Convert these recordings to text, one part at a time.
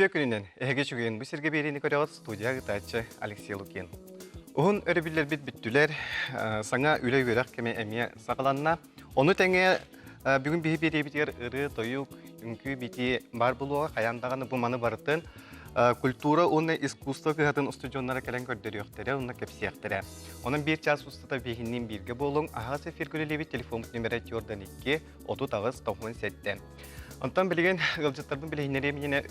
Үтүө күнүнэн, эһиги үчүгэйин бу сиргэ биэриини көрөҕүт студия ыытааччы Алексей Лукин. Уһун өрөбүллэрбит бүттүлэр, саҥа үлэ-үөрэх кэмэ эмиэ саҕаланна. Ону тэҥэ бүгүн биһи биэриибитигэр ырыа-тойук, үҥкүү-битии баар буолуоҕа хайаан даҕаны бу маны барытын культура уонна искусство кыһатын устудьуоннара кэлэн көрдөрүөхтэрэ уонна кэпсиэхтэрэ. Онон биир чаас устата биһинниин бииргэ буолуҥ. Аһаҕас эфиргэ үлэлиибит телефоммут нүмерэ 402 38 97. Онтон билигин ыалдьыттарбын билиһиннэриэм иннинэ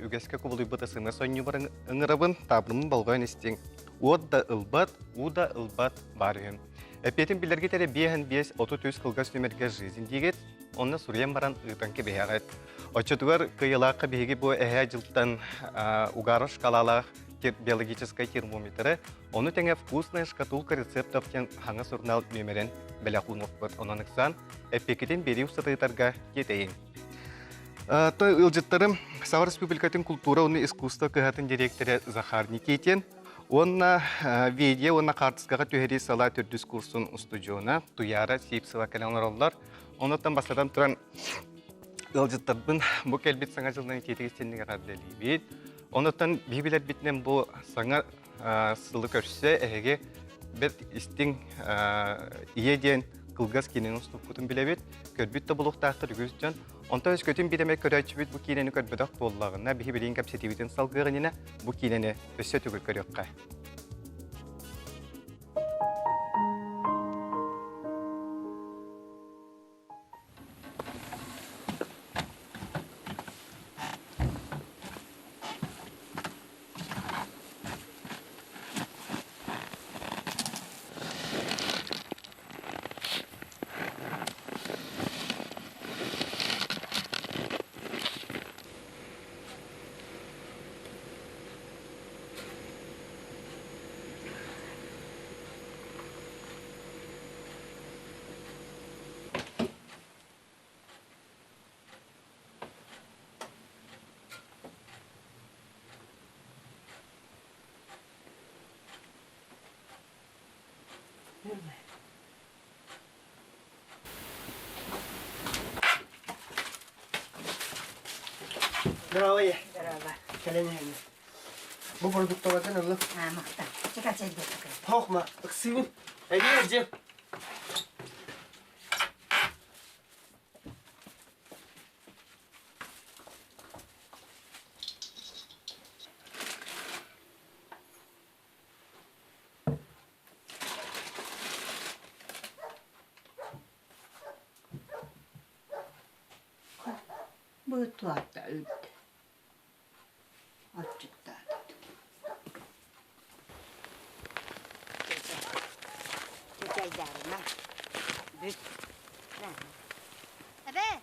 үгэскэ кубулуйбут СМС оонньуубар ыҥырабын, таабырыммын болҕойон истиҥ. Уот да ылбат, уу да ылбат баар үһү. Эппиэтин билэргит эрэ 5 5 33 кылгас нүмергэ жизнь диигит, онно суруйан баран ыытан кэбиһэҕит. Оччотугар кыайыылаахха биһиги бу эһээ дьылтан угаров шкалалаах биологическай термометры, ону тэҥэ «Вкусная шкатулка рецептов» диэн хаҥа сурунаал нүөмэрин бэлэх уунуохпут. Онон ыксаан, эппиэккитин биэрии устатыытарга тиэтэйиҥ. То ыалдьыттарым Саха Республикатын культура уонна искусство кыһатын дириэктэрэ Захар Никитин уонна видео уонна хаартыскаҕа түһэрии салаа төрдүс курсун устудьуона Туяра Сивцева кэлэн олороллор. Онуттан бастатан туран ыалдьыттарбын бу кэлбит саҥа дьылынан итиитик истинник эҕэрдэлиибит. Онуттан биһи билэрбитинэн бу саҥа сылы көрсө эһиги бэрт истиҥ ийэ диэн кылгас киинэни устубуккутун билэбит. Көрбүт да булуохтаахтар үгүс дьон. Онтон өскөтүн биир эмэ көрөөччүбүт бу киинэни көрбөтөх буоллаҕына, биһи билигин кэпсэтиибитин салгыах иннинэ бу киинэни өссө төгүл көрүөххэ. Здорово. Здорово. Кэлэн иһэҥҥин. Бу продуктоватын ыллым. Аа, махтал. Чека чэйдиэххэ. Хохма, ыксыыбын. Эдиэ, дьэ. Быһыттылаата өлдө. Аччыктаата. Чэчэйдаарына. Бүт. Эбээ!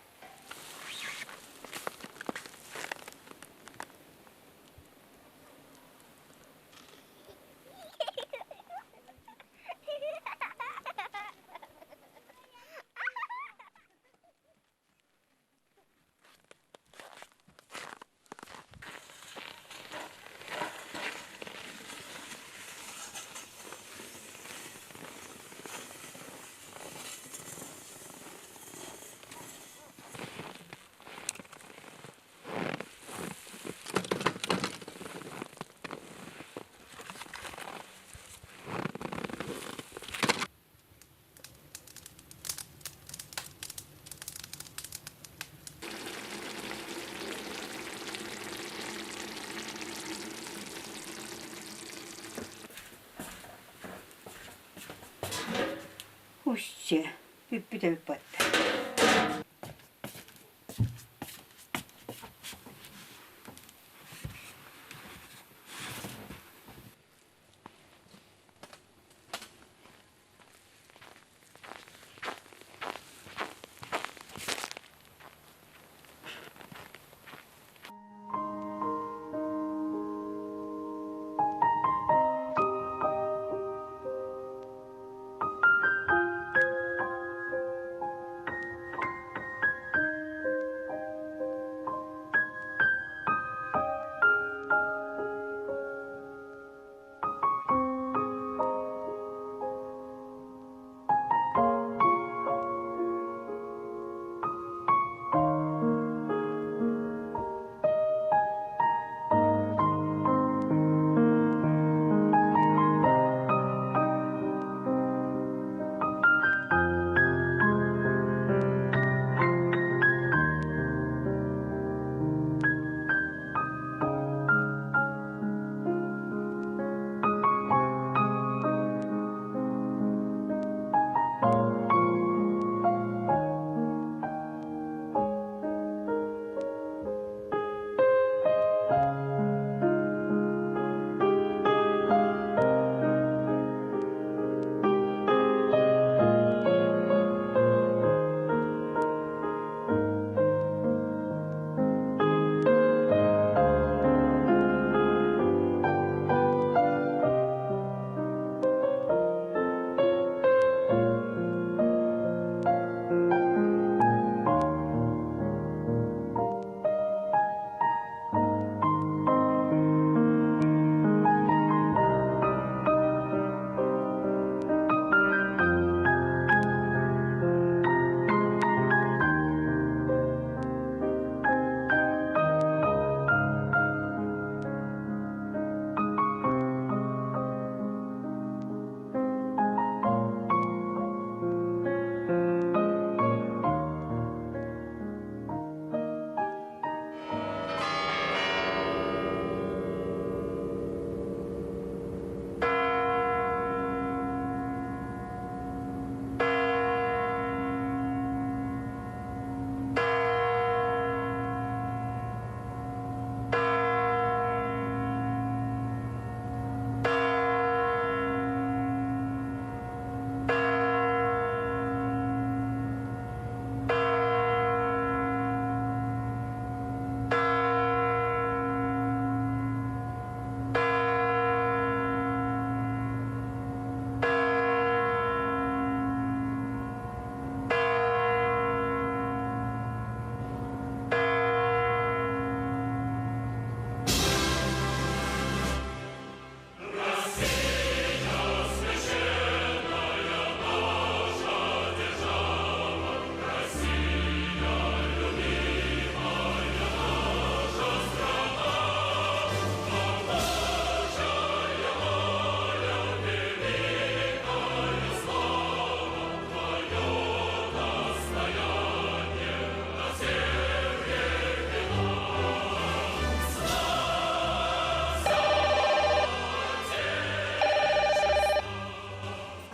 Устье, бүппүт эбит буотта.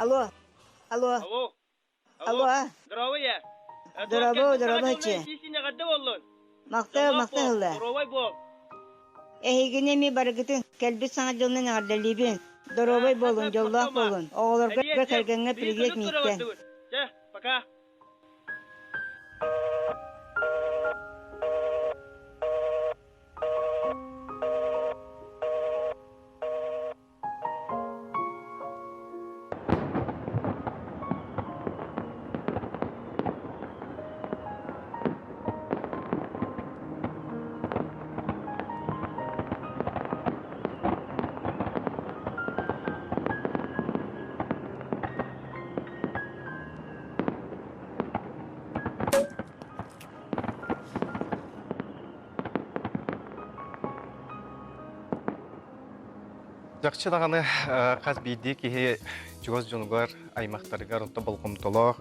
Алло, алло, Алло, алло. Здорово я. Здорово, здорово, че. Махтал, махтал ылла. Здоровай бол. Эһигини эми барыгытын кэлбит саҥа дьылынан эҕэрдэлиибин. Доруобай буолун, дьоллоох буолун. Оҕолорго кэргэҥҥэ привет мииттэн. Чэ, пока. Чахчы даҕаны хас биирдии киһи чугас дьонугар, аймахтарыгар онто болҕомтолоох,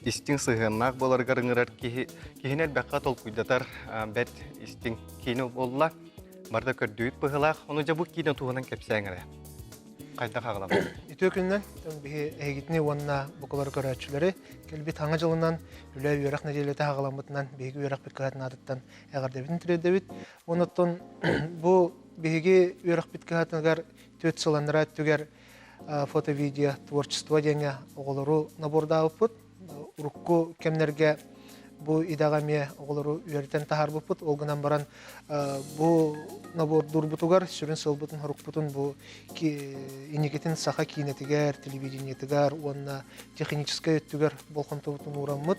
истиҥ сыһыаннаах буоларыгар ыҥырар киһи киһини элбэххэ толкуйдатар бэрт истиҥ киинэ буолла. Барда көрдүүт быһыылаах. Ону дьэ бу киинэ туһунан кэпсээҥ эрэ. Хайдах аҕаламмыт? Үтүө күнүнэн биһи эһигитини уонна букалары көрөөччүлэри кэлбит хаҥа дьылынан үлэ үөрэх нэдиэлэтэ аҕаламмытынан биһиги үөрэхпит кыһатын аатыттан эҕэрдэбитин тириэрдэбит. Онуттан бу биһиги үөрэхпит кыһатыгар түөрт сыл анараа өттүгэр фото-видео творчество диэҥҥэ оҕолору набордаабыппыт. Урукку кэмнэргэ бу идэҕэ эмиэ оҕолору үөрэтэн таһаарбыппыт. Ол гынан баран бу набордуурбутугар сүрүн сыалбытын-сорукпутун бу инникитин саха киинэтигэр, телевидениетыгар уонна техническэй өттүгэр болҕомтобутун уураммыт.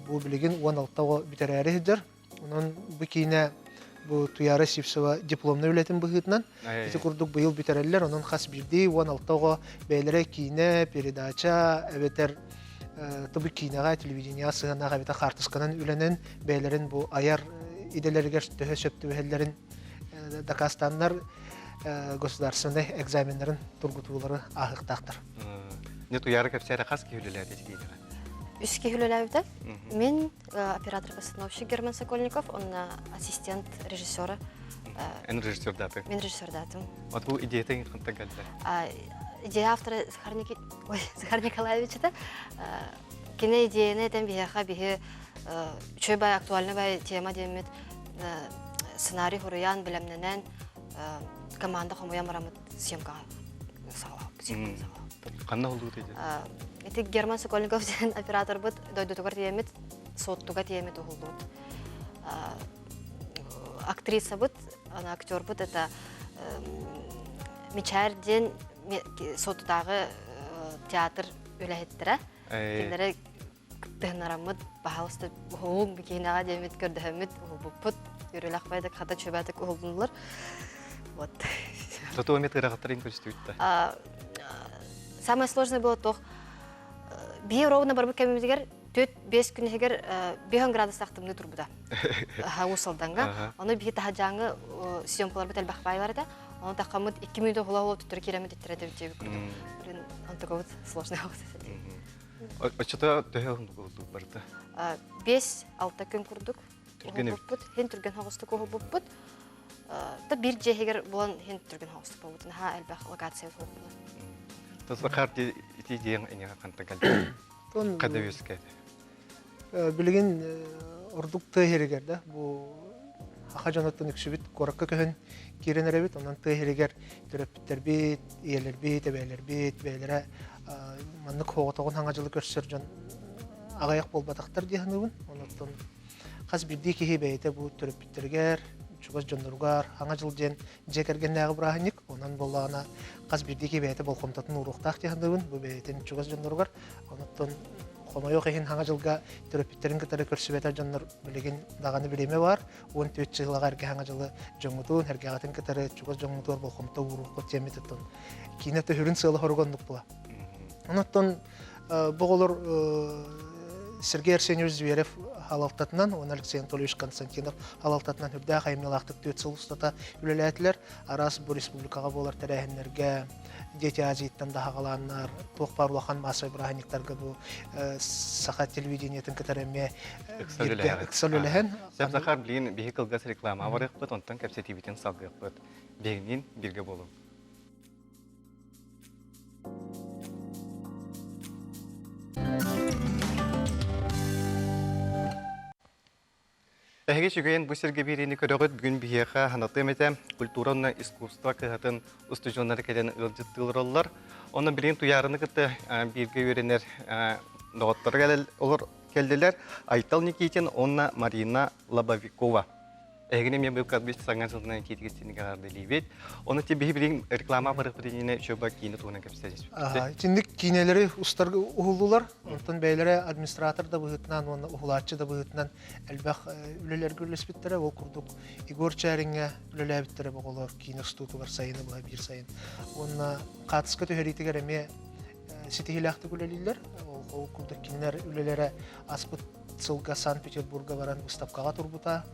Бу билигин 16 оҕо бүтэрээри сылдьар. Онон бу киинэ бу Туяра Сивцева дипломнай үлэтин быһыытынан ити курдук быйыл бүтэрэллэр. Онон хас биирдии 16 оҕо бэйэлэрэ киинэ, передача эбэтэр бу киинэҕэ, телевидениеҕа сыһыаннаах эбэтэр хаартысканан үлэнэн бэйэлэрин бу айар идэлэригэр төһө сөп түбэһэллэрин дакаастааннар государственнай экзаменнарын тургутуулары ааһыахтаахтар. Не Туяра кэпсээрэ хас киһи үлэлээти киинэҕэ? Үс киһи үлэлээбитэ. Мин оператор-постановщик Герман Сокольников, он ассистент режиссера. Эн режиссердаатыҥ? Мин режиссердаатым. Вот бу идеята хантан кэллэ? Идея автора Захар, Ники... Ой, Захар Николаевич это. Кини идеяны этэн биһиэхэ биһи үчүгэй бай актуальный бай тема диэммит сценарий хуруйан билэмнэнэн команда хомуйан бараммыт съемкаҕа саҕалаабыт. Ханна холуут идея? Ити Герман Сокольников диэн операторбыт дойдутугар тиэммит, Суоттуга тиэммит уһуллубут. Актрисабыт, ана актербыт это Мичээр диэн Суоттутааҕы театр үлэһиттэрэ. Кинилэри кыттыһыннараммыт, баһаалыста уһулуҥ киинэҕэ диэммит көрдөһөммүт уһулбуппут. Үөрүүлээх баайдык хата чүбээтик уһуллулар. Вот. Зато эмиэ тыырахаттарын көрүстүбүт да. Самое сложное было то, биир ровно барбыт кэмимитигэр 4-5 күн иһигэр 5 градустаах тымныы турбута. Уус Алданга. Ону биһи таһадьааҥы съемкаларбыт элбэх баайлар этэ. Ону таххаммыт 2 мүнөтө хула-хула туттары киирэммит иттэрэ диэбит курдук. Блин, онтукабыт сложный Оччото төһө уһуннук барыта? 5-6 күн курдук уһулбуппут. Хин түргэн хоҕустук уһулбуппут. Та бир дьиэһигэр булан хин түргэн хоҕустук буолбутун ха элбэх локация уһулбуппут. Тасахар ити диэн энига хантан кэлдэ. Када үөскээтэ. Билигин ордук тыа иһигэр да бу аха дьонуттан үксүбүт куоракка көһөн киирэн эрэбит. Онон тыа иһигэр төрөппүттэрбит, ийэлэрбит, эбээлэрбит бэйэлэрэ маннык хоҕотоҕун хаҥа дьылы көрсөр дьон аҕыйах буолбатахтар дии саныыбын. Онуттан хас биирдии киһи бэйэтэ бу төрөппүттэригэр, чугас дьонноругар хаҥа дьыл диэн дьиэ кэргэннээҕи бырааһынньык. Онон буоллаҕына хас биирдии киһи бэйэтэ болҕомтотун ууруохтаах дии саныыбын. Бу бэйэтин чугас дьонноругар. Онуттан хомойуох иһин хаҥа дьылга төрөппүттэрин кытары көрсүбэтэх дьоннор билигин даҕаны бириэмэ баар. 14 чыһылаҕа эргэ хаҥа дьылы дьоҥҥутун, эргэҕитин кытары чугас дьоҥҥутугар болҕомто ууруоххут диэммит оттон киинэ төһүрүн сыала хоруга оннук була. Онуттан бу оҕолор Сергей Арсеньевич Зверев халалтатынан уонна Алексей Анатольевич Константинов халалтатынан үрдээх айымньылаахтык түөрт сыл устата үлэлээтилэр. Араас бу республикаҕа буолар тэрээһиннэргэ Дети Азияттан да хаҕалааннар, туох баар улахан массовай бырааһынньыктарга бу саха телевидениетын кытары эмиэ ыкса үлэлэһэн. Сөп Захар, билигин биһи кылгас реклама барыахпыт, онтон кэпсэтиибитин салгыахпыт. Биһигинниин бииргэ буолуҥ. Эһиги үчүгэйин бу сиргэ биэриини көрөҕүт. Бүгүн биһиэхэ ханатыам этэ культура уонна искусство кыһатын устудьуоннара кэлэн ыалдьыттыы олороллор. Онон билигин Туйаарыны кытта бииргэ үөрэнэр доҕотторо олор кэллилэр. Айтал Никитин уонна Марина Лобовикова. Эһигини эмиэ быйыл бис саҥа сылынан итиитигистинигэ эҕэрдэлиибит. Ону ти биһи билигин реклама барыахпыт иннинэ үчүгэй киинэ туһунан кэпсэтиспит. Итинник киинэлэри устарга уһуллулар. Онтон бэйэлэрэ администратор да быһыытынан уонна уһулааччы да быһыытынан элбэх үлэлэргэ үлэлэспиттэрэ. Ол курдук Егор Чээриҥҥэ үлэлээбиттэрэ оҕолор киинэ устуутугар сайыны быһа биир сайын. Уонна хаатыска түһэриитигэр эмиэ ситиһиилээхтик үлэлииллэр. Ол курдук кинилэр үлэлэрэ аспыт сылга Санкт-Петербурга баран выставкаҕа турбута.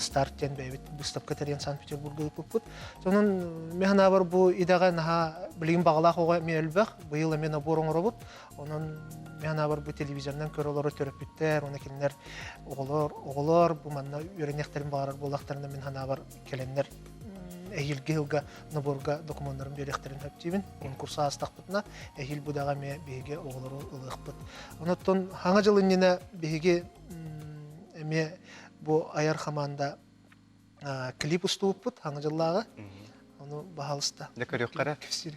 Старт диэн бэйэбит выставка тэрийэн Санкт-Петербурга ыыппыппыт. Сонун мин санаабар бу идэҕэ наһаа билигин баҕалаах оҕо эмиэ элбэх. Быйыл эмиэ набор оҥоробут. Онон мин санаабар бу телевизорынан көрө олорор төрөппүттэр уонна кинилэр оҕолор оҕолор бу манна үөрэниэхтэрин баҕарар буоллахтарына мин санаабар кэлэннэр эһиилги сылга наборга докумуоннарын биэриэхтэрин сөп диибин. Конкурса аастахпытына эһиил бу даҕа эмиэ биһиги оҕолору ылыахпыт. Онон хаҥа дьыл иннинэ биһиги эмиэ бу айар хамаанда клип устубуппут хаҥа дьыллааҕы. Ону баһаалыста. Дьэ көрүөххэ эрэ. Кэпсиир.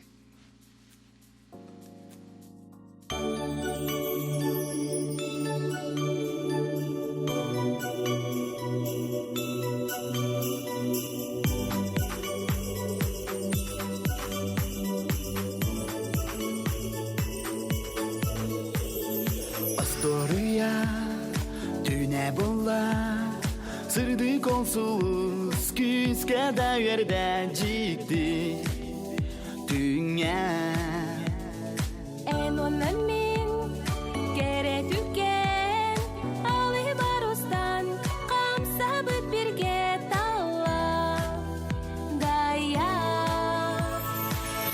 Остуоруйа түүнэ буолла Сырдык ол сулус күүскэ да үөрдэ дьикти Түҥҥэ Эн уонна мин кэрэ түгэн алыбар устан хамсабыт биргэ талла дая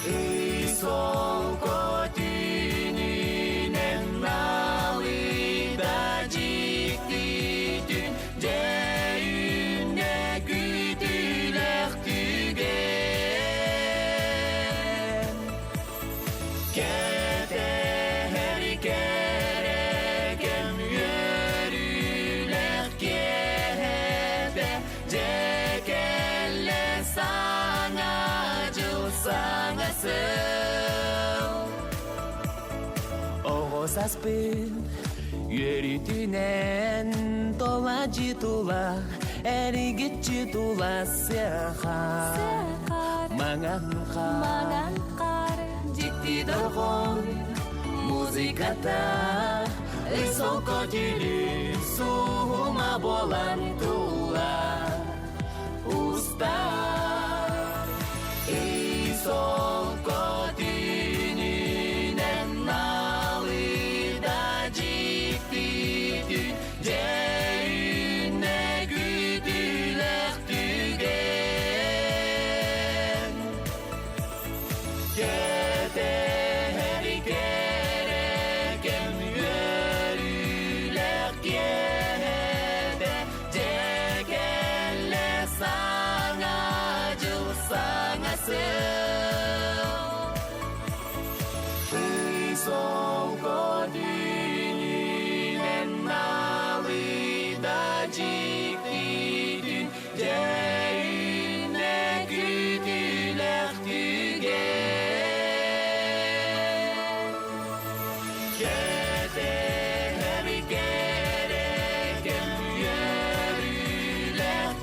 Ый солко түүнүнэн налыйда дьикти түн Дьэ үүннэ күүтүүлээх түгэн Кэтэһэр кэрэ кэм үөрүүлээх киэһэтэ Дьэ кэллэ саҥа дьыл саҥа сыл Оҕо саспын үөрүүтүнэн толадьы тула эригиччи тула сыаха маҥан хаар дьикти дорҕоон музыката ый солко түүнүн суһума буолан тула устар ый солко түүнүнэн налыйда дьикти түн дьэ үүннэ күүтүүлээх түгэн Кэтэһэр кэрэ кэм үөрүүлээх киэһэтэ дьэ кэллэ саҥа дьыл саҥа сыл Ый солко түүнүнэн налыйда дьикти түн дьэ үүннэ күүтүүлээх түгэн Кэтэһэр кэрэ кэм үөрүүлээх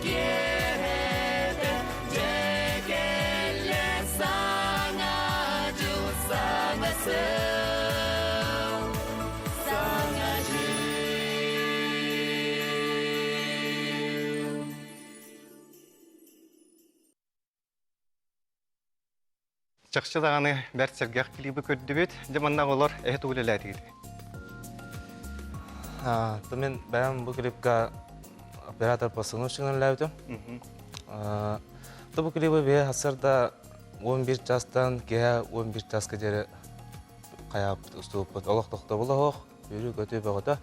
киэһэтэ дьэ кэллэ саҥа дьыл саҥа сыл саҥа дьыл Чахчы даҕаны бэрт сэргэх клибы көрдүбүт. Дьэ манна оҕолор эһэ тугу үлэлээтигит? Мен бэйэм бу клипка оператор постановщик үлэлээбитим. Бу клибы бэйэ хасырда 11 частан киһэ 11 часка диэри хайааппыт устубуппут. Олох тохтобула оһох, үөрүү-көтүү бөҕөтө.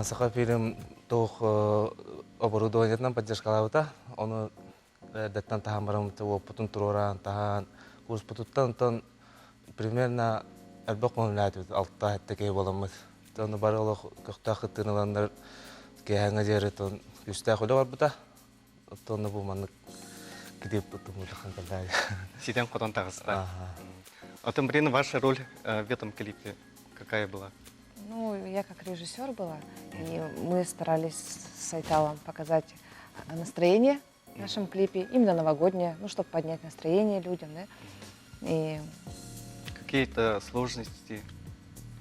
Саха фильм туох оборудованиетынан поддержкалаабыта. Ону эрдэттэн таһан бараммыт уоппутун туруораан таһаан курспутуттан онтон примерно элбэх хонулаатыбыт алта сэттэ киһи буоламмыт. Ону бары олох көхтөөх кыттыыны ыланнар. Киэһээҥҥэ диэри тон күүстээх үлэ барбыта. Оттон бу маннык клип тумулахан кэллээ. Ситэн-хотон таҕыста. Отон, блин, ваша роль в этом клипе какая была? Ну, я как режиссер была, и мы старались с Айталом показать настроение в нашем клипе, именно новогоднее, ну, чтобы поднять настроение людям, да. И Какие-то сложности?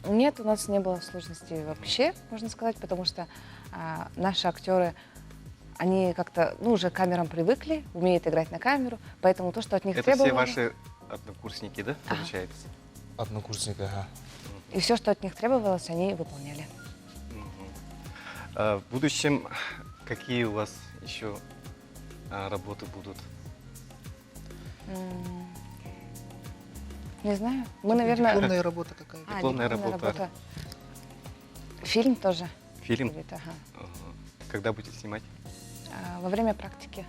Нет, у нас не было сложностей вообще, можно сказать, потому что наши актеры, они как-то, ну, уже к камерам привыкли, умеют играть на камеру, поэтому то, что от них Это все требовалось... ваши однокурсники, да, получается? Однокурсники, ага. И все, что от них требовалось, они выполняли. А в будущем какие у вас еще работы будут? Не знаю. Мы, наверное... Дипломная работа какая? А, Дипломная работа. Фильм тоже. Фильм? Будет, ага. Когда будете снимать? Во время практики.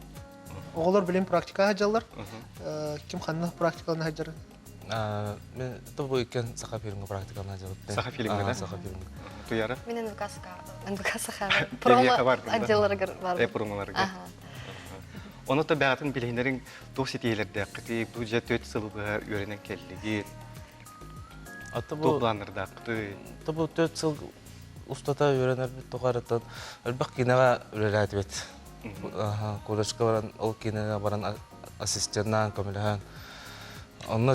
Оҕолор билим практика сылдьаллар. Ким ханна практикалана сылдьар? Мен тобу иккен Саха фильмге практикалана сылдьабыт. Саха фильмге, да? Саха фильмге. Туяра? Мин НВК НВК Саха. Промо отделларыгар бар. Промоларга. Ону та бэҕэтин билиһиннэриҥ туох ситиһиилэрдээххитий, бу дьэ төрт сыл быһа үөрэнэн кэллигит, туох былааннардааххытый? Бу төрт сыл устата үөрэнэрбит тухарыттан элбэх киинэҕэ үлэлээтибит. Колледжка баран, ол киинэҕэ баран ассистеннаан, көмөлөһөн. Онно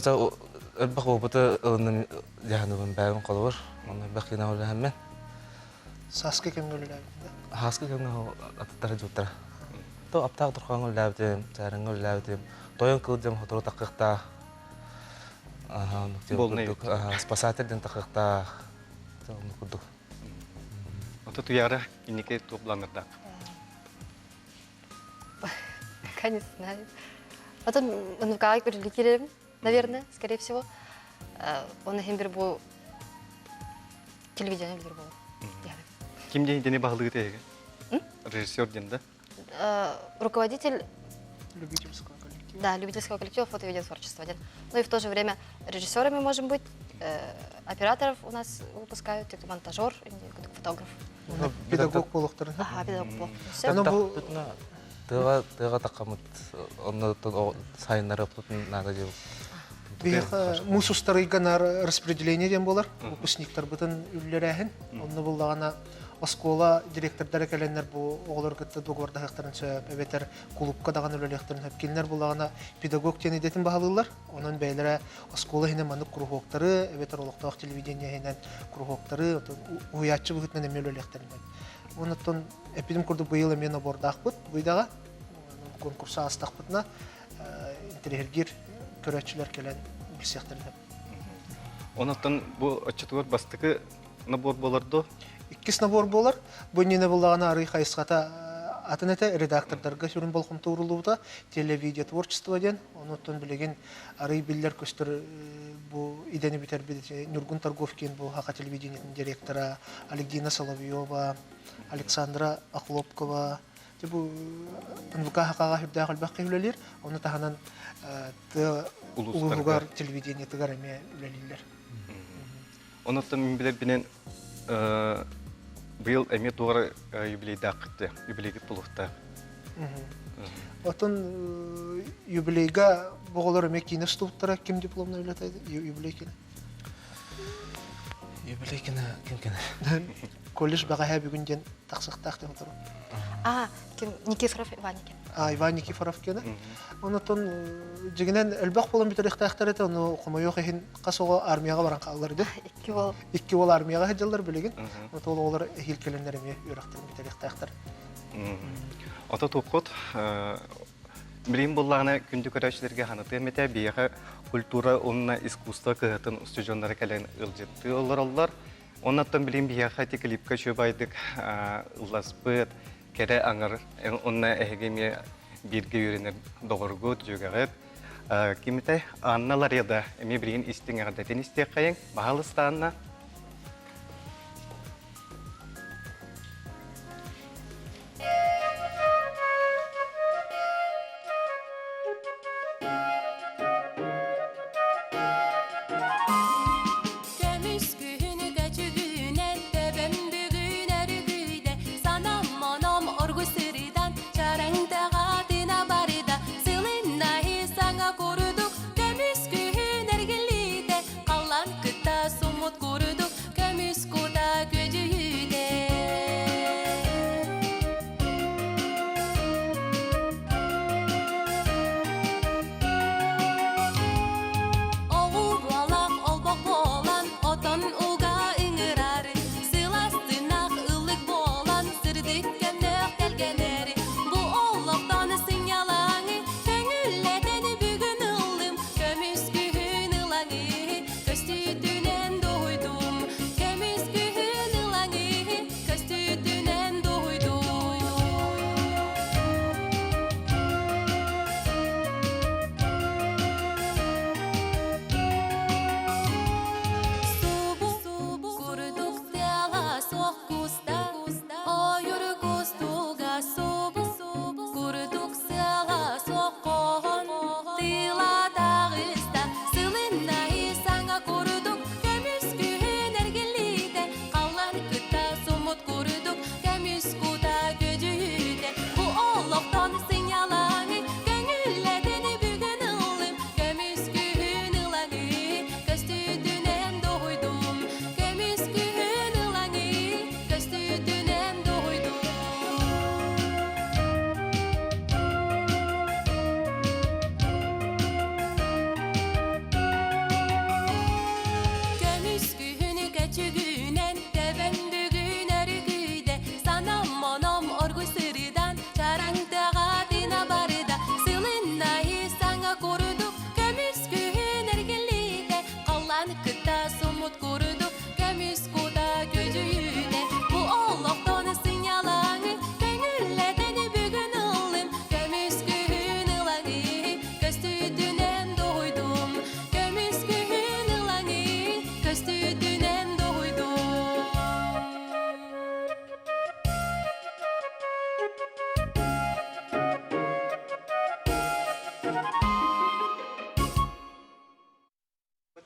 элбэх опыты ылынным дьаһаныбын бэйэм холобур. Онно элбэх киинэҕэ үлэлэһэммин. Сааскы кэмҥэ үлэлээбитин да? Сааскы кэмҥэ атыттара дьуттара. То аптаах турхаҥҥа үлэлээбитим, чаарыҥҥа үлэлээбитим. Тойон кыл дьэм сотору таххыахтаах. Спасатель диэн таххыахтаах. Оннук курдук. Ото Туяра инники туох планнардаах? Пока не знаю. Потом НВК кирем, наверное, скорее всего. Он иһин бир бу телевидение билер болот. Ким день дени баһылыгы теге? Режиссер ден, да? Руководитель любительского коллектива. Да, любительского коллектива фото-видеотворчества. Ну и в то же время режиссерами можем быть, операторов у нас выпускают, монтажер, фотограф. Педагог буолуохтарын. Ага, педагог буолуохтарын. Аны бу Тыаҕа тыаҕа таххаммыт онно сайыннарыппытын наада диэбит. Биһиэхэ муус устарыйга наар распределение диэн буолар. Выпускниктарбытын үллэрээһин. Онно буллаҕына оскуола директордара кэлэннэр бу оҕолор кытта договордаһыахтарын сөп, эбэтэр кулуупка даҕаны үлэлиэхтэрин сөп. Кинилэр буллаҕына педагог диэн идэтин баһылыыллар. Онон бэйэлэрэ оскуола иһинэн маннык куруһуоктары, эбэтэр олохтоох телевидение иһинэн куруһуоктары, уһуйааччы быһыытынан эмиэ үлэлиэхтэрин сөп. Онон эппитим курдук быйыл эмиэ набордаахпыт быйдаҕа. Конкурса аастахпытына интэриэһиргиир көрөөччүлэр кэлэн билсиэхтэрин сөп. Онон бу оччотугар бастакы набор буолар дуо? Иккис набор буолар. Бу иннинэ буллаҕына арый хайысхата атын этэ, редактордарга сүрүн болҕомто ууруллубута, телевидео творчество диэн. Онуттан билигин арый биллэр-көстөр бу идэни бүтэрбит Ньургун Торговкин бу Саха телевидениетин директора, Александра Соловьева, Александра Охлопкова, бу НВК Сахаҕа сүрдээх элбэх киһи үлэлиир. Ону таһынан тыа улууһугар телевидениетыгар эмиэ үлэлииллэр. Онуттан мин билэрбинэн быйыл эмиэ туора юбилейдааххыт юбилейгит булуохтаах. Оттон юбилейга оҕолор эмиэ киинэ устубуттара ким дипломна үлэтэ юбилей кини? Юбилей кини ким кини? Колледж бэҕэһээ бүгүн диэн тахсыахтаах диэн отыру. А, ким Никифоров Иван Никифоров. А, Иван Никифоров киэнэ. Онотон дьигинэн элбэх буолан бүтэриэхтээхтэр этэ, ону хомойуох иһин хас оҕо армияҕа баран хааллар ди. Икки уол. Икки уол армияҕа сылдьаллар билигин. Отол оҕолор эһиил кэлэннэр эмиэ үөрэхтэрин бүтэриэхтээхтэр. Ото туппут билигин буллаҕына күндү көрөөччүлэргэ ханатыам этэ биһиэхэ культура уонна искусство кыһатын устудьуоннара кэлэн ыалдьыттыы олороллор. Оннуттан билигин биһиэхэ ити клипка үчүгэйдик ылласпыт кэрэ аҥар уонна эһиги эмиэ бииргэ үөрэнэр доҕоргут, дьүөгэҕит кимитэй Анна Лареда эмиэ билигин истиҥ эҕэрдэтин истиэххэйиҥ. Баһаалыста Анна. Көмүс күһүн көчүгүнэ, төбөм бүгүн өрүгүйдэ, санам.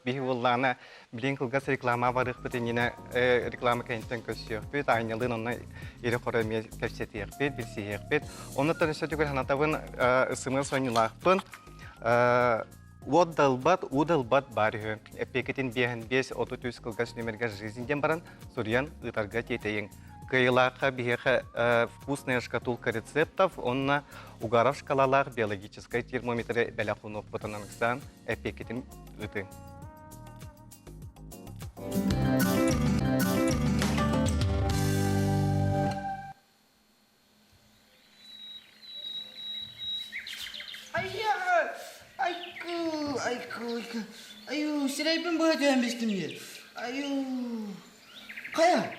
Биһи буоллаҕына билигин кылгас реклама барыахпыт иннинэ реклама кэнниттэн көрсүөхпүт, аанньалыын онно ирэ-хоро эмиэ кэпсэтиэхпит, билсиһиэхпит. Оннуттан өссө түгэл санатабын, ысымыа сонньулаахпын. Уот далбат, уу далбат баар үһү. Эппиэкитин биэһэн биэс 33 кылгас нүмергэ жизнь диэн баран суруйан ыытарга тиэтэйиҥ. Кыайыылаахха биһиэхэ вкусная шкатулка рецептов уонна Угаров шкалалаах биологическай термометры бэлэх уунуохпутун ыксаан эппиэккитин ыытыҥ. Айкы, айкы, айкы, аю, сирэйбин быһа түһэн бистим дии. Аю, хайа,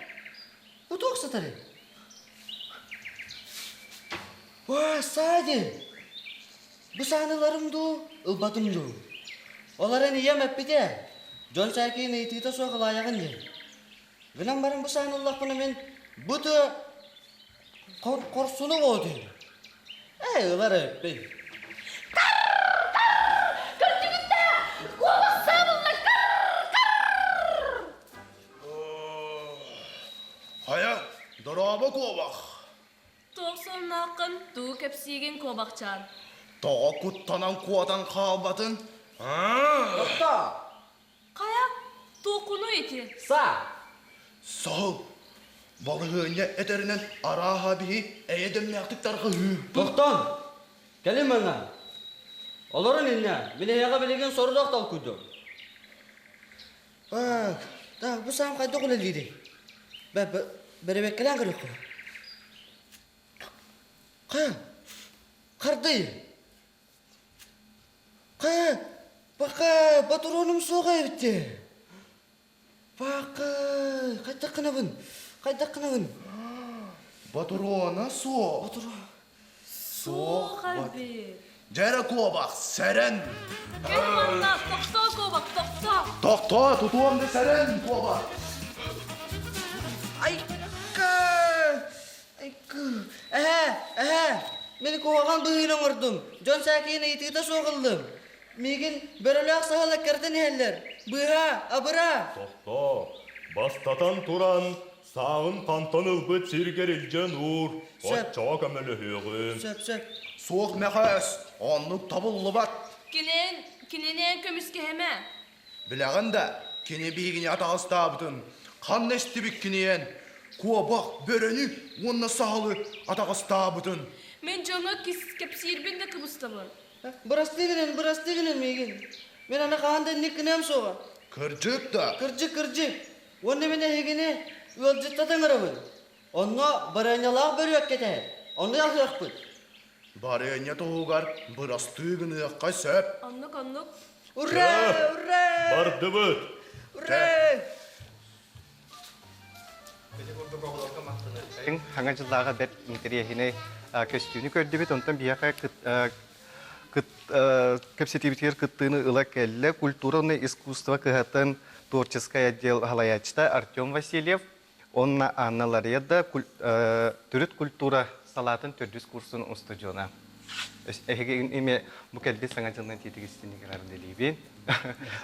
утуох сытары. Ва, саа дии. Бу сааныларым дуу, ылбатым дуу. Олорон ийэм эппитэ, дьон сээкиин ыйытыыта суох ылаайаҕын диэн. Гынан баран бу сааны ыллахпына мин бу тыа хорсунуҥ оо диэн. Ээ, ылар эбиппин. Көрдүгүт да, куобах саабылла Хайа, дорообо куобах. Туох соннооххун, тугу кэпсиигин куобахчаан? Тоҕо куттанан куотан хаалбатын? Тохтоо! Хайа, туоххунуй ити? Саа! Соһул! Балаһыанньа этэринэн арааһа биһи эйэ дэмнээхтик тарҕаһыы. Тохтоон! Кэлин манна! Олорун иннэ, мин эһиэхэ билигин сорудах толкуйдуом. Так, так, бу саам хайдах үлэлиирий? Бэрэбиэркэлээн көрүөххэ. Хайа, хардый! Хайа, бака, ботуруонум суох эбит дии. Бака, хайдах гынабын? Хайдах гынабын? Ботуруона суох. Ботуруон. Суох эбит. Дьэрэ куобах, сэрэн! Кэл манна, тохтоо куобах, тохтоо! Тохтоо, тутуом да сэрэн, куобах! Айка! Айка! Эһээ, эһээ! Мин куһаҕан быһыыны оҥордум. Дьон сээкиин ыйытыыта суох ыллым. Миигин бөрөлөөх саһыл эккирэтэн иһэллэр. Быыһаа, абыраа! Тохтоо! Бастатан туран, Сааҕын хантан ылбыт сиргэр илдьэн уур, Сөп. оччоҕо көмөлөһүөҕүм. Сөп, сөп. Суох Мэхээс, оннук табыллыбат. Кинин, кининээн көмүскэһэмэ. Билэҕин да, кини биһигини атаҕастаабытын, ханна истибиккиниэн, куобах, бөрөнү уонна саһылы атаҕастаабытын. Мин дьоҥҥо кэпсиирбин да кыбыстабын. Бырастыы гынын, бырастыы гынын миигин. Мин аны хаһан да инник гыныам суоҕа. Кырдьык да? Кырдьык, кырдьык. Уонна мин эһигини ыалдьыттата ыҥырабын. Онно барыанньалаах бөрүөк кэтэһэр. Онно аһыахпыт. Барыанньа туһугар бырастыы гыныахха сөп. Оннук, оннук. Ура! Ура! Бардыбыт! Ура! Хаҥа дьыллааҕы бэрт интэриэһинэй көстүүнү көрдүбүт. Онтон биһиэхэ кэпсэтиибитигэр кыттыыны ыла кэллэ культураны искусство кыһатын творческай отдел салайааччыта Артем Васильев уонна Анна Лареда төрүт культура салаатын төрдүс курсун устудьуона. Эһиги эми бу кэлбит саҥа дьылынан тиитик истиник дэлиибин.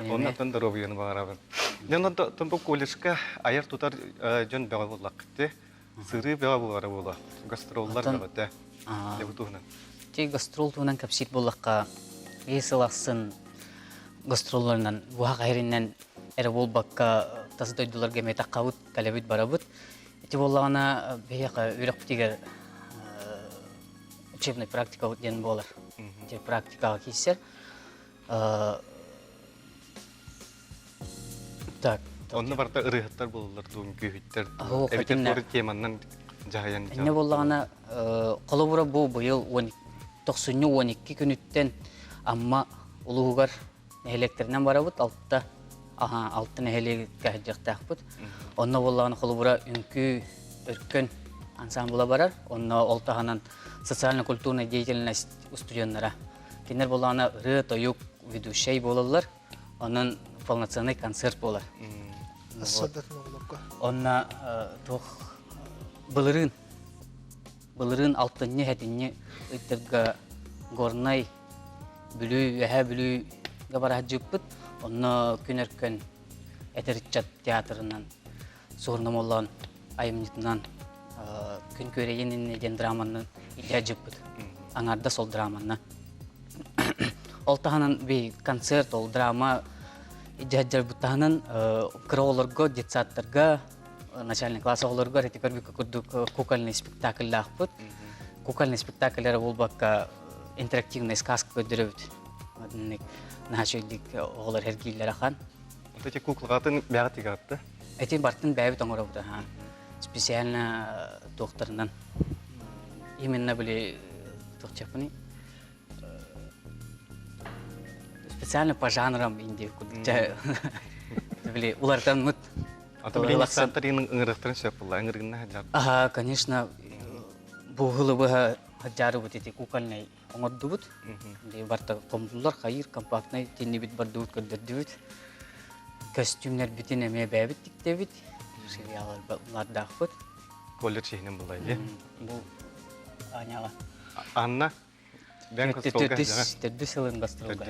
Оннотон доруобуйаны баҕарабын. Дьон бу колледжка айар тутар дьон бөҕө буоллаххыт Сырыы бөҕө буолара буолуо. Гастроллар бөҕөтө. Дьэ бу туһунан. Ти гастрол туһунан кэпсиир буоллахха, биир сыл ахсын гастролларынан буһах иһиринэн эрэ буолбакка тас дойдуларга эмиэ таххабыт, кэлэбит барабыт. Ити буоллаҕына биһиэхэ үөрэхпитигэр учебный практика диэн буолар. Ити практикаҕа киирсэр. Так. Онно барыта ырыаһыттар буолаллар дуу, үҥкүүһүттэр дуу, эбэтэр туора теманнан дьаһайан Инньэ буоллаҕына, холобура бу быйыл тохсунньу 12 күнүттэн Амма улууһугар нэһилиэктэринэн барабыт, алта алта нэһилиэккэ сылдьыахтаахпыт. Онно буоллаҕына холобура үҥкүү өркөн ансамбла барар, онно ол таһынан социально-культурная деятельность устудьуоннара. Кинилэр буоллаҕына ырыа-тойук ведущай буолаллар. Онон полноценный концерт буолар. Онно туох былырыын былырыын алтынньы хэтинньи ыйдарга Горнай Бүлүү Үөһээ Бүлүүгэ бараһдьыппыт. Онно күн өркөн эдэр ыччат театрынан суорномоллоон айымньытынан күн күөрэйин иннэ диэн драманан илдьэ дьыппыт. Аҥардас ол драманна. Ол таһынан би концерт, ол драма илдьэ таһынан кыра оҕолорго, детсадтарга, начальный класс оҕолоругар ити көрбүккэ курдук кукольный спектакльдаахпыт. Кукольный спектакльлары буолбакка интерактивный сказка көрдөрөбүт. Наһаа үчүгэйдик оҕолор эргииллэр ахан. Вот эти куклаларын бэҕэ тигатты. Эти бартын бэйэбит оҥоробут аха. Специально туохтарынан. Именно были туохчапыны специально по жанрам инди били улартанмыт. Ата билин сантарының ыңырыктарын сөп булла, ыңырыгына хаджар. Ага, конечно, бу хылыбыха хаджары ити кукольный оҥордубут. Барта хомдулар, хайыр, компактнай тиннибит бардыбыт көрдөрдүбүт. Костюмнербитин эмиэ бэйэбит тиктебит. Сериаллардаахпыт. Колледж иһинэн булла ди. Бу Аняға. Анна, бән костолга. Төрдүс сылын гастролга.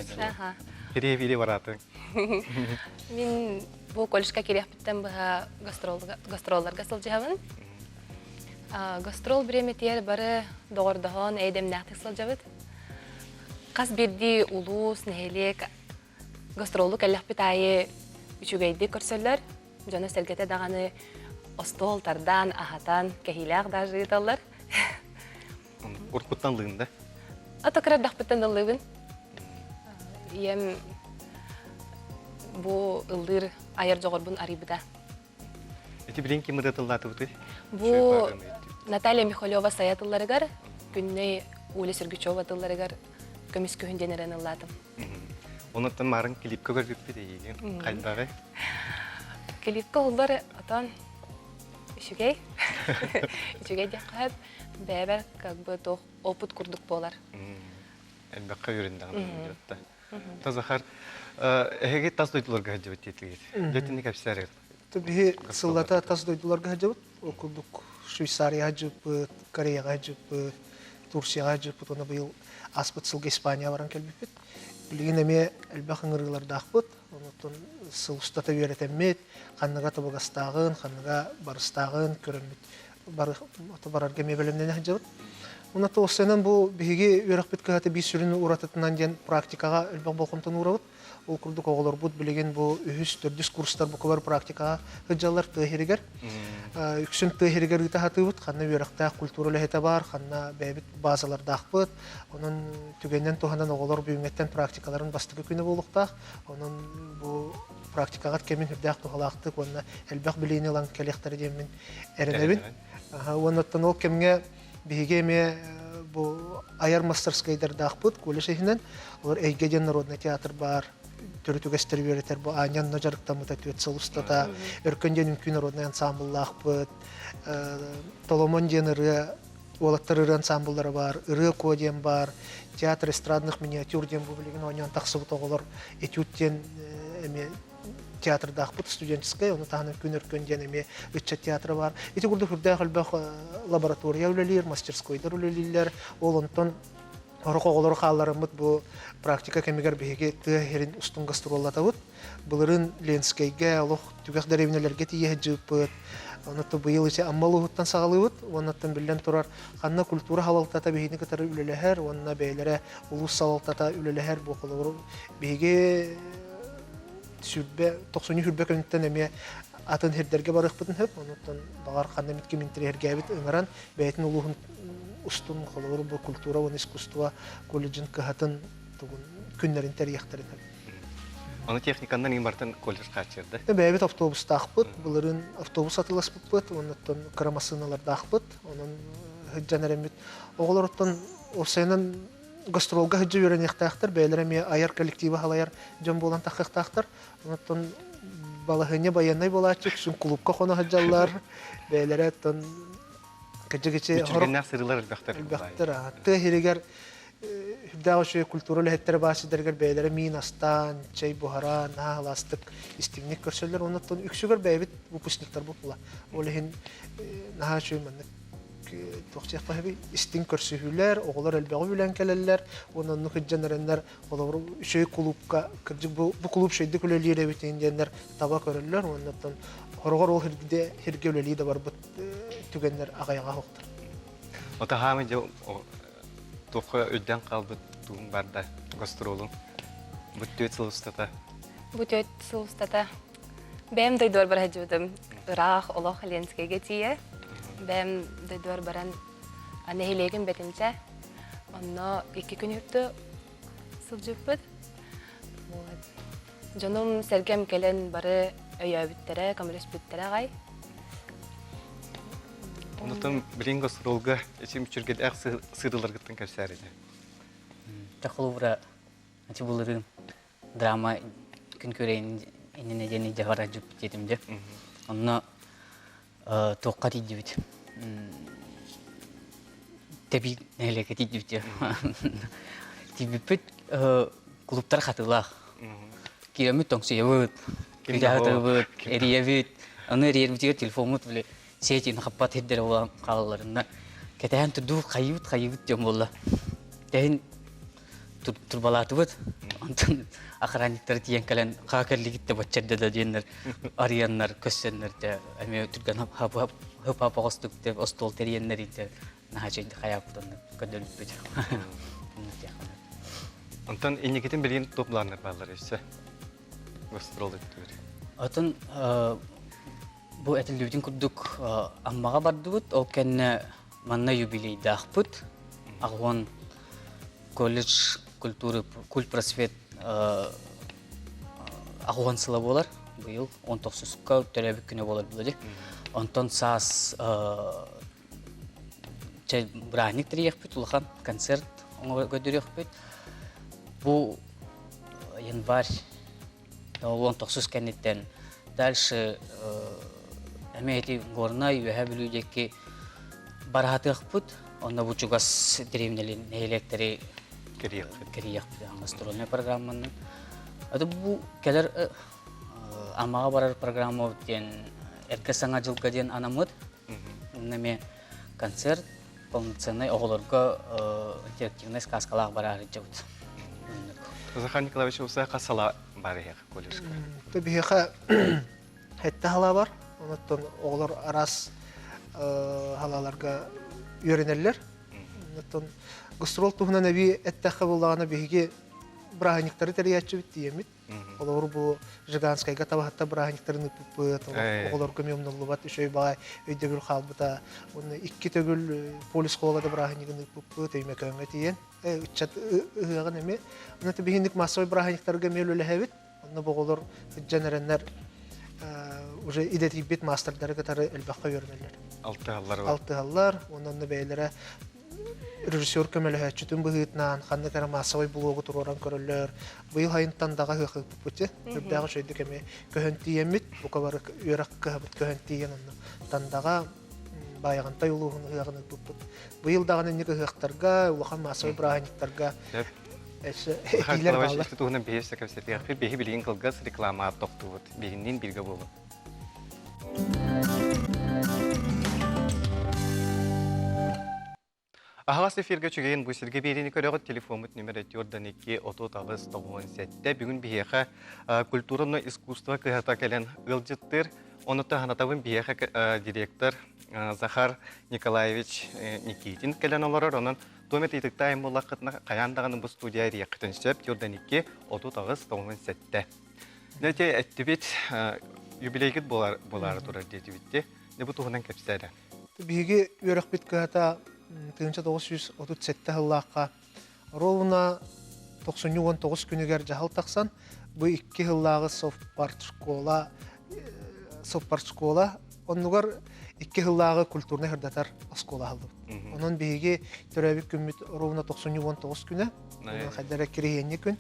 Кире-бире бараты. Мин бу колледжка кириэхпиттэн быһа гастролларга сылдьыһабын. Гастрол бириэмэтигэр бары доҕордоһон, эйдэмнээхтик сылдьабыт. Хас биирдии улуус, нэһилиэк гастролу кэллэхпит аайы үчүгэйдик көрсөллөр. Дьоно-сэргэтэ даҕаны остуол тардаан, аһатан, кэһиилээх даже ыыталлар. Уркуттан лыын да? Ата кыра эрдэхпиттэн ыллыыбын. Ийэм бу ыллыыр айар дьоҕурбун арыйбыта. Ити билин ким ырыатыллаатыбытый? Бу Наталья Михалева сайа тылларыгар, Күннэй Оля Сергучева тылларыгар көмүс күһүн диэн эрэн ыллаатым. Онуттан марын клипка көрбүппүт эйигин. Хайдаҕый? Клипка оллар отон үчүгэй. Үчүгэй диэххэ бэйэбэр как бы туох опыт курдук буолар. Элбэххэ үөрэндэҕин диэтта. Та Захар, эһиги тас дойдуларга сылдьыбыт диэтигит. Дьэтини кэпсээр. Биһи сыллата тас дойдуларга сылдьабыт. Ол курдук Швейцарияҕа сылдьыппыт, Кореяҕа сылдьыппыт, Турцияҕа сылдьыппыт уонна быйыл ааспыт сылга Испания баран кэлбиппит. Билигин эмиэ элбэх ыҥырыылардаахпыт. Онтон сыл устата үөрэтэммит, ханныга табыгастааҕын, ханныга барыстааҕын көрөммүт барарга эмиэ бэлэмнэнэ сылдьабыт. Уонна уопсайынан бу биһиги үөрэхпит кыһата биир сүрүн уратытынан диэн практикаҕа элбэх болҕомтону уурабыт. Ол курдук оҕолорбут билигин бу үһүс, төрдүс курстар букалар практикаҕа сылдьаллар тыа иһигэр. Үксүн тыа иһигэр ыыта сатыыбыт. Ханна үөрэхтээх культура үлэһитэ баар, ханна бэйэбит базалардаахпыт. Онон түгэнинэн туһанан оҕолор бүгүҥҥэттэн практикаларын бастакы күнэ буолуохтаах. Онон бу практикаҕыт кэмин үрдээх туһалаахтык уонна элбэх билиини ылан кэлиэхтэрэ диэммин эрэнэбин. Уонна оттон ол кэмҥэ биһиги эмиэ бу айар мастерскайдардаахпыт колледж иһинэн. Олор Эйгэ диэн народный театр баар, төрүт үгэстэри үөрэтэр бу Аня онно дьарыктаммыта түөрт сыл устата. Өркөн диэн үҥкүү народнай ансамбллаахпыт. Толомон диэн ырыа уолаттар ырыа ансамбллара баар, ырыа куо диэн баар, театр эстрадных миниатюр диэн бу билигин оонньоон тахсыбыт оҕолор этюд диэн эмиэ театрдаахпыт студенческай, ону таһынан Күн Өркөн диэн эмиэ ыччат театра баар. Ити курдук үрдээх элбэх лаборатория үлэлиир, мастерскойдар үлэлииллэр. Ол онтон сорох оҕолору хаалларыммыт бу практика кэмигэр биһиги тыа иһэрин устун гастроллатабыт. Былырыын Ленскэйгэ олох түгэх дэриэбинэлэргэ тиийэ сылдьыбыппыт. Онон быйыл ити Амма улууһуттан саҕалыыбыт. Уоннаттан биллэн турар, ханна культура салалтата биһигини кытары үлэлэһэр уонна бэйэлэрэ улуус салалтата үлэлэһэр бу холобур биһиги сүрбэ тохсунньу сүрбэ күнүттэн эмиэ атын сирдэргэ барыахпытын сөп. Онуттан баҕар ханна эмит ким интэриэһиргээбит ыҥыран бэйэтин улууһун устун холобур бу культура уонна искусство колледжын кыһатын тугун күннэрин тэрийэхтэрин сөп. Ону техниканнан иин бартан колледж хааччырда. Бэйэбит автобустаахпыт, былырыын автобус атыласпыппыт, оннуттан кыра массыыналардаахпыт, онон сылдьан эрэммит. Оҕолоруттан уопсайынан гастролга сылдьа үөрэниэхтээхтэр, бэйэлэрэ эмиэ айар коллективы халайар дьон буолан таххыахтаахтар. Онтон балаһыанньа байыаннай буолааччы, үксүн кулуупка хоно сылдьаллар, бэйэлэрэ оттон кыдьыгычы Мүччүргэннээх сырыылар элбэхтэр. Элбэхтэр. Тыа иһигэр үрдээх үчүгэй культура үлэһиттэрэ баар сирдэригэр бэйэлэрэ миин астаан, чэй буһаран, наһаа халаастык истиҥник көрсөллөр. Оннуттан үксүгэр бэйэбит выпускниктарбыт була. Ол иһин наһаа үчүгэй маннык. туох диэххэ истиҥ көрсүһүүлэр, оҕолор элбэҕи билэн кэлэллэр уонна оннук илдьэн эрэннэр холобур үчүгэй кулуупка кырдьык бу бу кулууп үчүгэйдик үлэлиир эбитин диэннэр таба көрөллөр уонна оттон хороҕор ол сиргэ сиргэ үлэлии да барбыт түгэннэр аҕыйаҕа суохтар. Отаһаамы дьэ туохха өйдөөн хаалбыт тугун барда гастролун бу түөрт сыл устата Бу түөрт сыл устата бэйэм дойдубар бара сылдьыбытым. Ыраах олох Ленскэйгэ тиийэ. Бэйэм дойдубар баран нэһилиэгим Бэтинчэ. Онно икки күн үрдү сылдьыппыт. Вот. Дьонум сэргэм кэлэн бары өйөөбүттэрэ, көмөлөспүттэрэ аҕай. Онтон билин гастролга ичим үчүргэдээх сыдыларгыттан кэпсээр этэ. Тахолубура ачы булырын драма күн күрэйин иннинэ диэн илдьэ барар дьүппүт дьэ. Онно туохха тиийдибит. Тэбии нэһилиэккэ тиийдибит дьэ. Тиийбиппит клубтар хатыылаах. Киирэммит тоҥсуйабыт, күрдьэхатыбыт, эрийэбит. Аны эрийэрбитигэр телефоммут били сетин хаппат сирдэрэ буолан хаалалларына кэтэһэн турдубут хайыыбыт хайыыбыт диэн буолла. Тэһин турбалаатыбыт. Онтон охранниктар тиийэн кэлэн хаа кэллигит да баччарда да диэннэр арыйаннар көссөннөр дэ эмиэ түргэн хып-хап оҕостук деп остуол тэрийэннэр инте наһаа чэйди хайааппыт онно көрдөрүппүт. Онтон инникитин билигин туох планнар бааллар өссө? Гастрол өттүгэр. Отон бу этиллибитин курдук Аммаҕа бардыбыт, ол кэннэ манна юбилейдаахпыт. Аҕуон колледж культуры культпросвет аҕуон сыла буолар быйыл он тохсуска төрөөбүт күнэ буолар билэри. Онтон саас бырааһынньык тэрийиэхпит улахан концерт көрдөрүөхпүт. Бу январь уон тохсус кэнниттэн дальше эмиэ ити Горнай, Үөһээ Бүлүү диэки бараһатыахпыт. Онно бу чугас дэриэбинэли нэһилиэктэри кэрийиэхпит гастрольнай программанан. Это бу кэлэр Аммаҕа барар программа диэн эргэ саҥа дьылга диэн анаммыт. Онно эмиэ концерт полноценный оҕолорго интерактивнай сказкалаах бараары дьабыт. Захар Николаевич Усай хас сала бар иһэх колледжка? Биһиэхэ хэтте халаа бар. Онуттан оҕолор араас халааларга үөрэнэллэр. Онуттан гастрол туһунан эбии эттэххэ буоллаҕына биһиги бырааһынньыктары тэрийээччибит тиийэммит. Олору бу Жиганскайга табаһытта бырааһынньыктарын ыыппыппыт, оҕолорго эмиэ умнуллубат үчүгэй баҕай өйдөбүл хаалбыта. Уонна икки төгүл полис холода бырааһынньыгын ыыппыппыт, Өймөкөөҥҥө тиийэн ыччат ыһыаҕын эмиэ. Онно биһинник массовай бырааһынньыктарга эмиэ үлэлэһэбит. Онно бу оҕолор сылдьан эрэннэр уже идэтийбит маастардары кытары элбэххэ үөрэнэллэр. Алтыһаллар. Алтыһаллар, уонна онно бэйэлэрэ режиссер көмөлөһөөччүтүн быһыытынан ханнык эрэ маассабай блогу туруоран көрөллөр. Быйыл айынтан даҕа ыһыахыппыт үрдээх үчүгэйдик эмиэ көһөн тиийэммит, бука бары үөрэх кыһабыт көһөн тиийэн онно Тандаҕа Баайаҕантай улууһун ыһыаҕын ыыппыппыт. Быйыл даҕаны инник ыһыахтарга, улахан маассабай бырааһынньыктарга өссө этиилэр бааллар. туһунан биһи өссө кэпсэтиэхпит. Биһи билигин кылгас реклама тохтуубут. Биһинниин бииргэ буолун. Аһаҕас эфиргэ үчүгэйин бу сиргэ биэриини көрөҕүт. Телефоммут нүмерэ 42 38 97. Бүгүн биһиэхэ культурано искусство кыһата кэлэн ыалдьыттыыр. Ону таһанатабын биһиэхэ директор Захар Николаевич Никитин кэлэн олорор. Онон туом этиитиктаайым буоллаххытына хайаан даҕаны бу студия эрийэххитин сөп. 42 38 97. Дьэ эттибит юбилейгит буолар буолаары турар диэтибит дии. Дьэ бу туһунан кэпсээ Биһиги үөрэхпит кыһата 1937 сыллаахха ровно 99 күнүгэр дьаһал тахсан бу икки сыллааҕы совпартшкола совпартшкола оннугар икки сыллааҕы культурнай сырдатар оскуола аһыллыбыт. Онон биһиги төрөөбүт күммүт ровно 99 күнэ. Хайдара кириһиэнньи күн.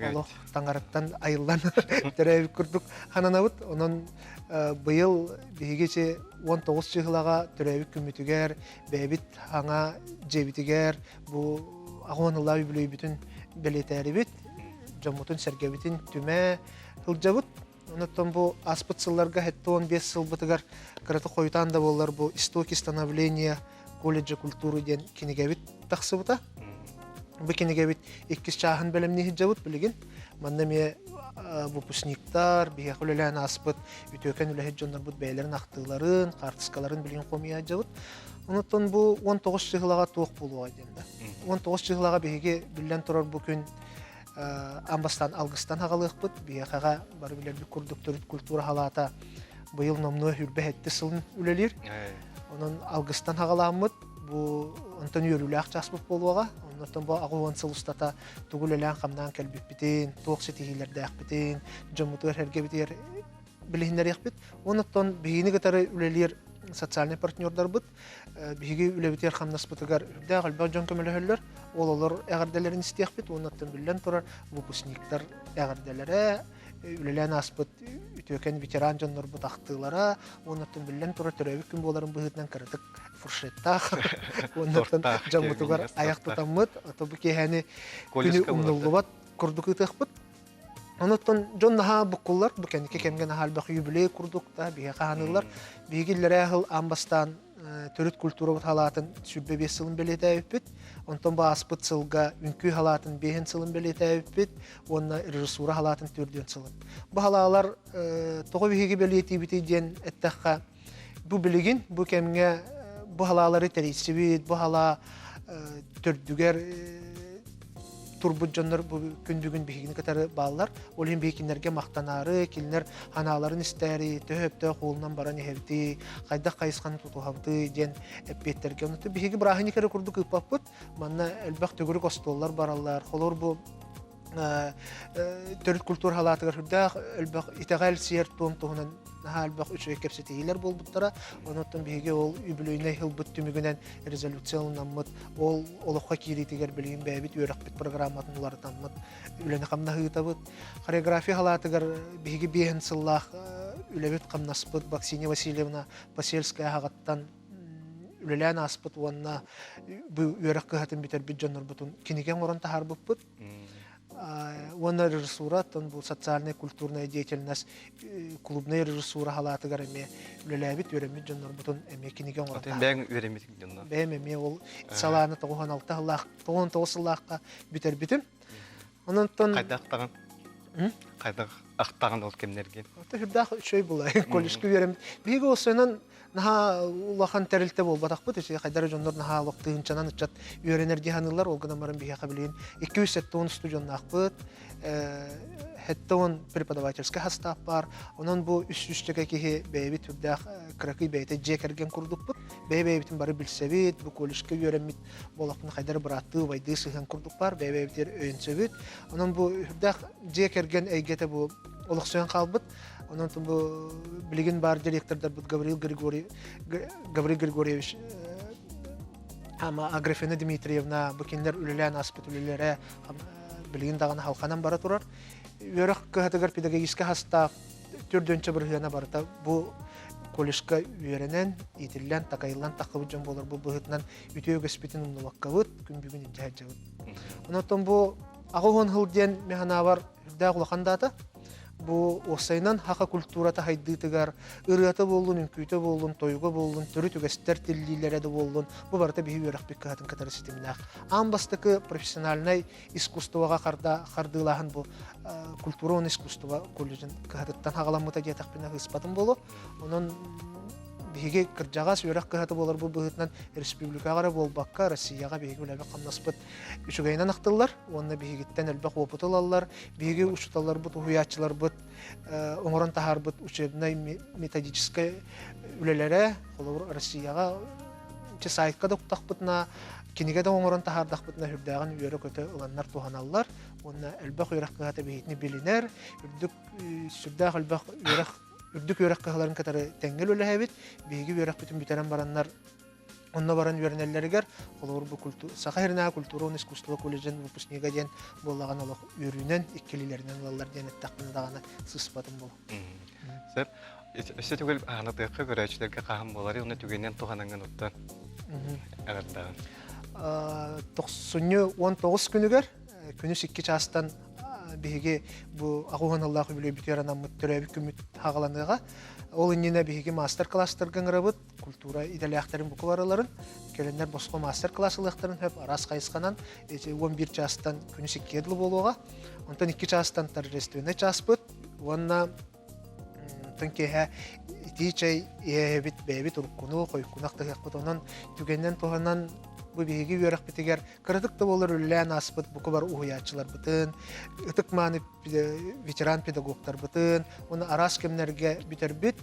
Олох таҥараттан айыллан төрөөбүт курдук хананабыт. Онон быйыл биһиги чи 19 чыһылаҕа төрөөбүт күммүтүгэр бэйэбит хаҥа дьиэбитигэр бу аҕуон ылаа үбүлүөйбүтүн бэлиэтээрибит, дьоммутун сэргэбитин түмэ сылдьабыт. Онон бу ааспыт сылларга 75 сылбытыгар кырата хойутаан да буоллар бу истоки становления. колледжа культуры диэн кинигэбит тахсыбыта. Бу кинигэбит иккис чааһын бэлэмнии сылдьабыт билигин. Манна эмиэ выпускниктар, биһиэхэ үлэлээн ааспыт үтүөкэн үлэһит дьоннорбут бэйэлэрин ахтыыларын, хаартыскаларын билигин хомуйа сылдьабыт. Онон бу 19 чыһылаҕа туох буолуоҕа диэн да. 19 чыһылаҕа биһиги биллэн турар бу күн аан бастаан алгыстан аҕалыахпыт. Биһиэхэҕэ бары билэрбит курдук төрүт культура халаата быйыл номнуо 27 сылын үлэлиир. Онон алгыстан аҕалааммыт бу онтон үөрүүлээх чааспыт буолуоҕа. Оннуттан бу 80 сыл устата тугу үлэлээн-хамнаан кэлбиппитин, туох ситиһиилэрдээхпитин, дьоммутугар эргэбитигэр билиһиннэриэхпит. Онуттан биһигини кытары үлэлиир социальнай партнердарбыт биһиги үлэбитигэр хамнаспытыгар үрдээх элбэх дьон көмөлөһөллөр. Ол олор эҕэрдэлэрин истиэхпит уоннаттан биллэн турар выпускниктар эҕэрдэлэрэ, үлэлээн ааспыт үтүөкэн ветеран дьоннорбут ахтыылара, уоннаттан биллэн турар төрөөбүт күн буоларын быһыытынан кыратык фуршеттаах уоннаттан дьоммутугар айах тутаммыт, ото бу киэһэни күнү умнуллубат курдук ыытыахпыт. Онуттан дьон наһаа буккуллар, бу кэнники кэмҥэ наһаа элбэх юбилей курдук да биһиэхэ хаһаныыллар. Биһиги иллэрээ сыл аан бастаан төрүт культурабыт халаатын 25 сылын бэлиэтээбиппит. Онтон бу ааспыт сылга үҥкүү халаатын 5 сылын бэлиэтээбиппит уонна режиссура халаатын 4 сылын. Бу халаалар тоҕо биһиги бэлиэтиибитий диэн эттэххэ, бу билигин бу кэмҥэ бу халаалары тэрийсибит, бу халаа төрдүгэр турбут дьоннор бу күн бүгүн биһигини кытары бааллар. Ол иһин биһи кинилэргэ махтанаары, кинилэр ханааларын истээри, төһө өптөөх уолунан баран иһэбитий, хайдах хайысханы тутуһабытый диэн эппиэттэргэ. Онно биһиги бырааһынньык эрэ курдук ыыппаппыт. Манна элбэх төгүрүк остуоллар бараллар. Холор бу төрүт культура халаатыгар сүрдээх элбэх итэҕэл сиэр-туом туһунан наһаа элбэх үчүгэй кэпсэтиилэр буолбуттара. Онон биһиги ол үбүлүөйнэй ылбыт түмүгүнэн резолюция ылынаммыт, ол олоххо киириитигэр билигин бэйэбит үөрэхпит программатын уларытаммыт, үлэни хамнаһыытабыт. Хореография халаатыгар биһиги биэһин сыллаах үлэбит хамнаспыт Баксиния Васильевна Посельская аҕаттан үлэлээн ааспыт уонна бу үөрэх кыһатын бүтэрбит дьоннорбутун кинигэ оҥорон таһаарбыппыт. Уонна режиссура, оттон бу социальная культурная деятельность клубная режиссура халаатыгар эмиэ үлэлээбит, үөрэммит дьоннорбутун эмиэ кинигэ оҥорон Бэйэҥ үөрэммит дьоннор. Бэйэм эмиэ ол салааны 96 сыллаах, 99 сыллаахха бүтэрбитим. Онон Хайдах тагын? Хайдах ахтаҕын ол кэмнэргин? Сүрдээх үчүгэй буолла. Колледжка үөрэммит. Биһиги осуонан наһаа улахан тэрилтэ буолбатахпыт. Ити хайдары дьоннор наһаа олох тыһыынчанан ыччат үөрэнэр дии саныыллар. Ол гынан баран биһиэхэ билигин 270 студеннаахпыт, 70 преподавательскай састаап баар. Онон бу үс сүүсчэкэ киһи бэйэбит үрдээх кыракый бэйэтэ дьиэ кэргэн курдукпут. Бэйэ-бэйэбитин бары билсэбит, бу колледжка үөрэммит буолахпына хайдары бырааттыы, убайдыы сыһыан курдук баар, бэйэ-бэйэбитигэр өйөнсөбүт. Онон бу үрдээх дьиэ кэргэн эйгэтэ бу олохсуйан хаалбыт. Онон бу билигин баар директордарбыт Гаврил Григорий Гаврил Григорьевич ама Аграфена Дмитриевна бу кинилэр үлэлээн ааспыт үлэлэрэ билигин даҕаны халханан бара турар. Үөрэх кыһатыгар педагогическай хастаах төрдүөнчэ бырыһыана барыта бу колледжка үөрэнэн, иитиллэн, такайыллан таххыбыт дьон буолар бу быһыытынан үтүө үгэспитин умнубаккабыт, күн бүгүн илдьэ сылдьабыт. Онон бу 80 сыл диэн мин санаабар үрдээх улахан даата. Бу уопсайынан саха культурата хайдыытыгар ырыата буоллун, үҥкүүтэ буоллун, тойуга буоллун, төрүт үгэстэр тиллиилэрэ да буоллун, бу барыта биһи үөрэхпит кыһатын кытары ситимнээх. Аан бастакы профессиональнай искусствоҕа харда хардыылааһын бу культура уонна искусство колледжын кыһатыттан хаҕаламмыта диэтэхпинэ ыыспатым буолуо. Онон биһиги кырдьаҕас үөрэх кыһата буоларбыт быһыытынан республикаҕа эрэ буолбакка Россияҕа биһиги үлэбит-хамнаспыт үчүгэйинэн ахтыллар уонна биһигиттэн элбэх уопуту ылаллар. Биһиги учууталларбыт, уһуйааччыларбыт оҥорон таһаарбыт учебнай методическай үлэлэрэ холобур Россияҕа сайтка да уктахпытына кинигэ да оҥорон таһаардахпытына сүрдээҕин үөрэ-көтө ыланнар туһаналлар уонна элбэх үөрэх кыһата биһитини билинэр үрдүк сүрдээх элбэх үөрэх үрдүк үөрэх кыһаларын кытары тэҥҥэ үлэлэһэбит биһиги үөрэхпитин бүтэрэн бараннар онно баран үөрэнэллэригэр холобур бу Саха сиринээҕи культура уонна искусство колледжын выпускнига диэн буоллаҕына олох үөрүүнэн иккилиилэринэн ылаллар диэн эттэхпинэ даҕаны сыыспатым буолуо. Сөп. Өссө түгэл аанатыахха көрөөччүлэргэ хаһан буоларый уонна түгэнинэн туһанаҥҥын уттан эҕэрдэҕин. Тохсунньу 19 күнүгэр күнүс 2 чаастан. биһиги бу аҕуһан ыллаах үбүлүөйбүтүгэр анаммыт төрөөбүт күммүт хаҕаланыаҕа. Ол иннинэ биһиги маастар-класстарга ыҥырабыт, культура идэлээхтэрин бука барыларын, кэлэннэр босхо маастар-класс ылыахтарын сөп араас хайысханан 11 чаастан күнүс иккигэ дылы буолуоҕа. Онтон 2 чаастан торжественнай чааспыт уонна Онтон киэһэ итии чэй иһэбит, бэйэбит уруккуну, хойуккуну ахтыһыахпыт. Онон түгэнинэн туһанан бу биһиги үөрэхпитигэр кыратык да буолар үлэлээн ааспыт бука бары уһуйааччыларбытын, ытык-мааны ветеран педагогтарбытын, уонна араас кэмнэргэ бүтэрбит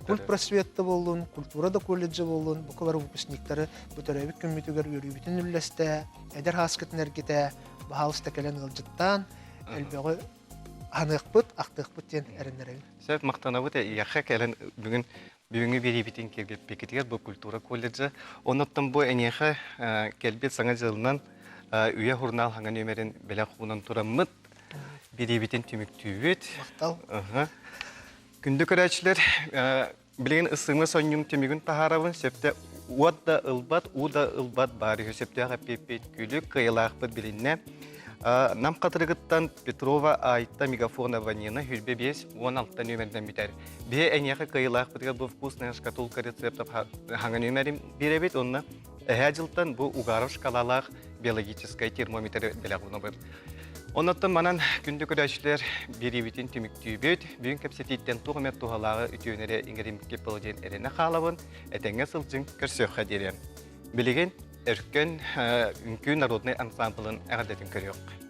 культ просвет да буоллун, культура да колледжа буоллун, бука бары выпускниктары бу төрөөбүт күммүтүгэр үөрүүбүтүн үллэстэ, эдэр ааскытын эргитэ, баһаалыста кэлэн ыалдьыттаан, элбэҕи аныахпыт, ахтыахпыт диэн эрэннэрэбин. Сөп, махтанабыт эйиэхэ кэлэн бүгүн бүгүҥҥү биэриибитин киэргэппиккитигэр бу культура колледжа. Оннуттан бу эйиэхэ кэлбит саҥа дьылынан Үйэ журнал хаҥа нүөмэрин бэлэх уунан тураммыт биэриибитин түмүктүүбүт. Махтал. Күндү көрөөччүлэр, Билигин ысыымы сонньум түмүгүн таһаарабын, сөптө уот да ылбат, уу да ылбат баар үһү сөптөөх эппиэппит күлүк кыайылаахпыт билиннэ. Нам хатырыгыттан Петрова Айта Мегафонова Нина хүрбэ 5 16 нүөмэрдэн бүтэр. Биһи эйиэхэ кыайылаахпытыгар бу вкусная шкатулка рецептов хаҥа нүөмэрин биэрэбит уонна эһээ дьылтан бу Угаров шкалалаах биологическай термометр бэлэх уунабыт. Оннуттан манан күндү көрөөччүлэр биэриибитин түмүктүүбүт. Бүгүн кэпсэтииттэн туох эмэ туһалааҕы үтүөнэри иҥэриммиккит буолуо диэн эрэнэ хаалабын. Этэҥҥэ сылдьыҥ, көрсүөххэ диэри. Билигин Өркөн үҥкүү народнай ансамблын эҕэрдэтин көрүөх.